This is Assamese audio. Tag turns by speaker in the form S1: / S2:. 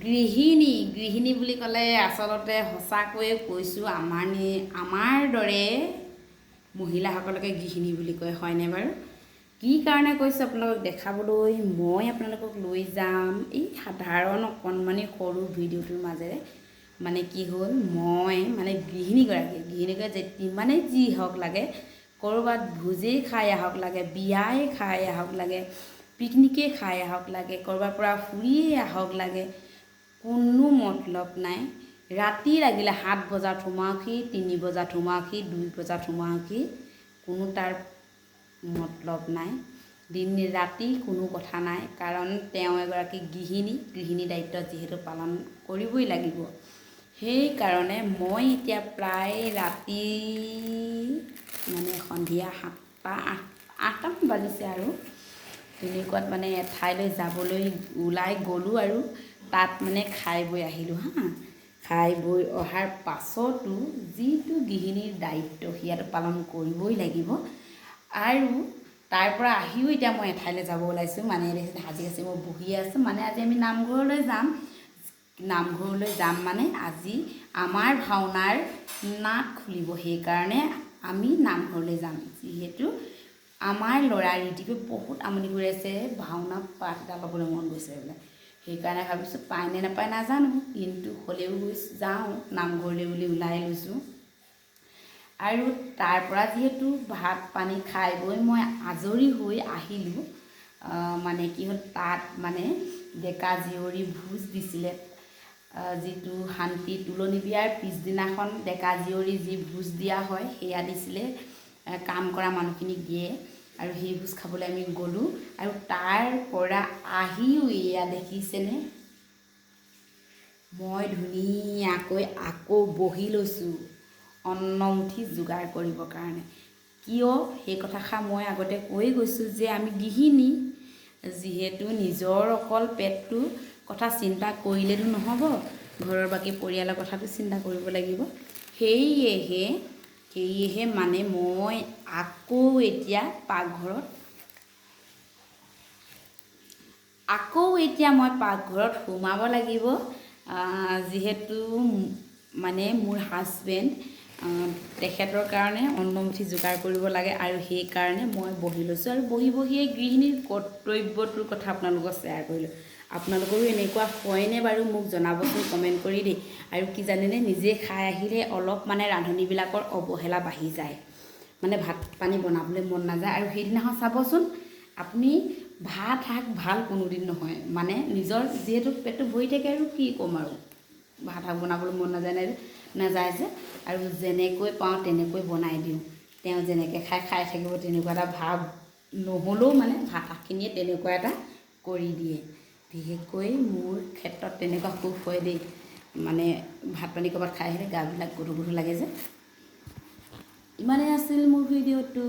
S1: গৃহিণী গৃহিণী বুলি ক'লে আচলতে সঁচাকৈয়ে কৈছোঁ, আমাৰ দৰে মহিলাসকলকে গৃহিণী বুলি কয়, হয়নে বাৰু? কি কাৰণে কৈছোঁ আপোনালোকক দেখাবলৈ মই আপোনালোকক লৈ যাম এই সাধাৰণ অকণমানি সৰু ভিডিঅ'টোৰ মাজেৰে। মানে কি হ'ল, মই মানে গৃহিণীগৰাকী যিমানেই যি হওক লাগে, ক'ৰবাত ভোজেই খাই আহক লাগে, বিয়াই খাই আহক লাগে, পিকনিকেই খাই আহক লাগে, ক'ৰবাৰ পৰা ফুৰিয়েই আহক লাগে, কোনো মতলব নাই। ৰাতি লাগিলে 7 বজাত সোমাওকহি, 3 বজাত সোমাওকহি, 2 বজাত সোমাওকহি, কোনো তাৰ মতলব নাই। দিন ৰাতি কোনো কথা নাই, কাৰণ তেওঁ এগৰাকী গৃহিণী, গৃহিণী দায়িত্ব যিহেতু পালন কৰিবই লাগিব। সেইকাৰণে মই এতিয়া প্ৰায় ৰাতি মানে সন্ধিয়া 7টা 8টামান বাজিছে আৰু তেনেকুৱাত মানে এঠাইলৈ যাবলৈ ওলাই গ'লোঁ আৰু তাত মানে খাই বৈ আহিলোঁ। হা, খাই বৈ অহাৰ পাছতো যিটো গৃহিণীৰ দায়িত্ব সেয়াটো পালন কৰিবই লাগিব। আৰু তাৰ পৰা আহিও এতিয়া মই এঠাইলৈ যাব ওলাইছোঁ। মানে সাজি কাচি মই বহি আছোঁ, মানে আজি আমি নামঘৰলৈ যাম। নামঘৰলৈ যাম মানে আজি আমাৰ ভাওনাৰ নাট খুলিব, সেইকাৰণে আমি নামঘৰলৈ যাম। যিহেতু আমাৰ ল'ৰা ঋতিকে বহুত আমনি কৰি আছে, ভাওনা পাঠ এটা ল'বলৈ মন গৈছে বোলে, সেইকাৰণে ভাবিছোঁ পায় নে নাপায় নাজানো, কিন্তু হ'লেও যাওঁ নামঘৰলৈ বুলি ওলাই লৈছোঁ। আৰু তাৰ পৰা যিহেতু ভাত পানী খাই বৈ মই আজৰি হৈ আহিলোঁ। মানে কি হ'ল, তাত মানে ডেকা জীয়ৰী ভোজ দিছিলে, যিটো শান্তি তোলনি বিয়াৰ পিছদিনাখন ডেকা জীয়ৰী যি ভোজ দিয়া হয় সেয়া দিছিলে, কাম কৰা মানুহখিনিক দিয়ে। আৰু সেই ভোজ খাবলৈ আমি গ'লোঁ। আৰু তাৰ পৰা আহিও এয়া দেখিছেনে, মই ধুনীয়াকৈ আকৌ বহি লৈছোঁ অন্নমুঠি যোগাৰ কৰিবৰ কাৰণে। কিয় সেই কথাষাৰ মই আগতে কৈ গৈছোঁ যে আমি গৃহিণী, যিহেতু নিজৰ অকল পেটটো কথা চিন্তা কৰিলেতো নহ'ব, ঘৰৰ বাকী পৰিয়ালৰ কথাটো চিন্তা কৰিব লাগিব। সেয়েহে মানে মই আকৌ এতিয়া পাকঘৰত সোমাব লাগিব। যিহেতু মানে মোৰ হাজবেণ্ড, তেখেতৰ কাৰণে অন্নমুঠি যোগাৰ কৰিব লাগে আৰু সেইকাৰণে মই বহি লৈছোঁ। আৰু বহি বহিয়ে গৃহিণীৰ কৰ্তব্যটোৰ কথা আপোনালোকক শ্বেয়াৰ কৰিলোঁ। আপোনালোকৰো এনেকুৱা হয়নে বাৰু মোক জনাবচোন কমেণ্ট কৰি দেই। আৰু কি জানেনে, নিজে খাই আহিলে অলপ মানে ৰান্ধনীবিলাকৰ অৱহেলা বাঢ়ি যায়, মানে ভাত পানী বনাবলৈ মন নাযায়। আৰু সেইদিনাখন চাবচোন আপুনি ভাত শাক ভাল কোনোদিন নহয়, মানে নিজৰ যিহেতু পেটটো ভৰি থাকে আৰু কি ক'ম আৰু ভাত শাক বনাবলৈ মন নাযায় নাযায় যে। আৰু যেনেকৈ পাওঁ তেনেকৈ বনাই দিওঁ, তেওঁ যেনেকৈ খাই খাই থাকিব তেনেকুৱা এটা ভাৱ নহ'লেও মানে ভাত শাকখিনিয়ে তেনেকুৱা এটা কৰি দিয়ে। বিশেষকৈ মোৰ ক্ষেত্ৰত তেনেকুৱা খুব হয় দেই, মানে ভাত পানী ক'ৰবাত খাই আহিলে গাবিলাক গধুৰ গধুৰ লাগে যে। ইমানেই আছিল মোৰ ভিডিঅ'টো।